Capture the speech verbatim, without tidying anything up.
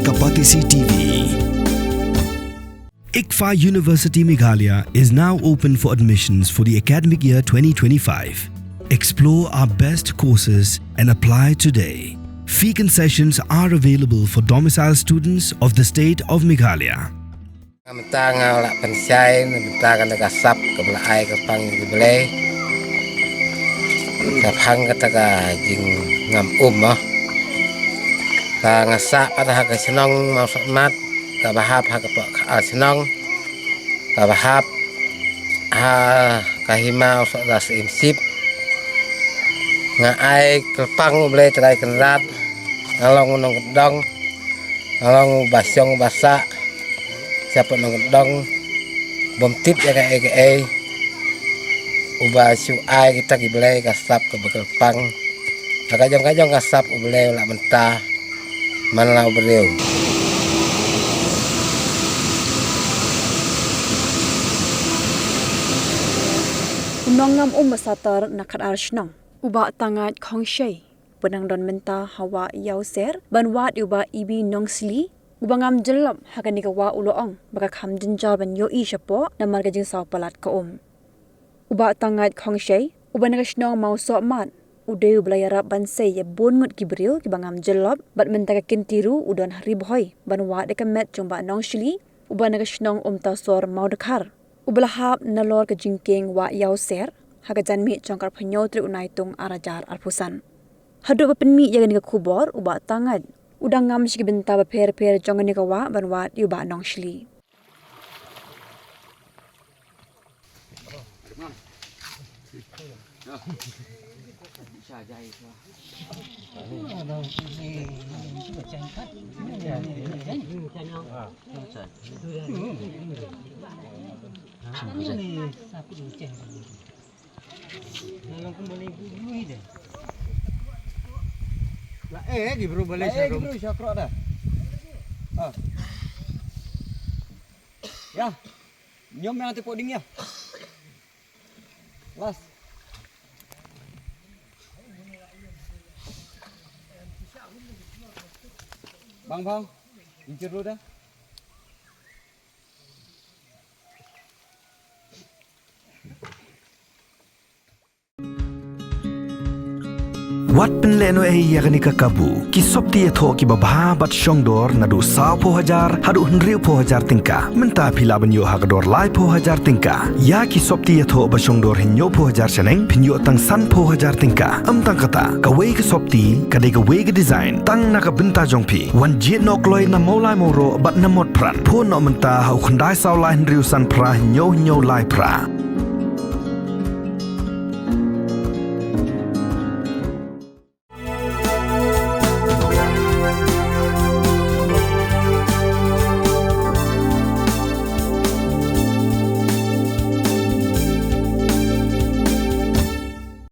Kapatisi T V. ICFAI University Meghalaya is now open for admissions for the academic year twenty twenty-five. Explore our best courses and apply today. Fee concessions are available for domicile students of the state of Meghalaya. Mynta nga la pynshai mynta ka, ka sap kaba la ai kyrpang ïa ki blei. Shaphang kata ka jingngam um, ah. Ka nga sah pat ha ka shnong Mawsakmat, kaba hap ha ka pok ka, ah, shnong, kaba hap ha ka hima u Sokdar Syiem Sip. Nga ai kyrpang U Blei Trai Kynrad, nga long u nongkyndong, nga long uba shong uba sah, sha pdeng nongkyndong, bym tip ïa kaei kaei, uba shu ai kita ki blei ka sap kaba kyrpang. Ha ka jong ka jong ka sap U Blei u la mynta man la u briew. U nongngam um ba satar na khatar shnong, u Bah Tangait Khongshei, ba nang don mynta ha Wah Ïawser ban wad ïa u Bah Ibi Nongsli, uba ngam jyllop ha kane ka wah, u la ong ba ka kham jynjar ban ïohi shapoh namar ka jingsaw palat ka um. U Bah Tangait Khongshei, uba na ka shnong Mawsakmat, u dei uba la ïarap ban sei ïa bun ngut ki briew kiba ngam jyllop, bad mynta ka kynti ruh u don ha Ri Bhoi ban wad ïa ka met jong u Bah Nongsli, uba na ka shnong Umtasor Mawdkhar, uba la hap nalor ka jingkieng Wah Ïawser ha ka janmiet jong ka arphew hynñiew tarik u Naitung ar hajar arphew san. Haduh ba pynmih ïa kane ka khubor, u Bah Tangait u dang ngam sha ki bynta bapher bapher jong kane ka wah ban wad ïa u Bah Nongsli. La eh, di bru balai, eh, sha di bru sha krok dah. Ah. Ya. Nyom yang te pok ding ya. Las. Bang bang. Injir dulu dah. Wat pynlehnohei ïa kane ka kabu. Ki sopti ïathoh kiba bha bad shongdor naduh sawphew hajar haduh hynriewphew hajar tyngka. Mynta phi lah ban ïoh ha ka dor laiphew hajar tyngka. Ïa ki sopti ïathoh ba shongdor hynñiewphew hajar shaneng phin ïoh tang sanphew hajar tyngka. Ym tang kata, kawei ka sopti ka dei kawei ka design tang na ka bynta jong phi. Wan jied noh kloi na Mawlai Mawroh bad na Motphran. Phone noh mynta ha u khyndai saw lai hynriew san phra hynñiew hynñiew lai phra.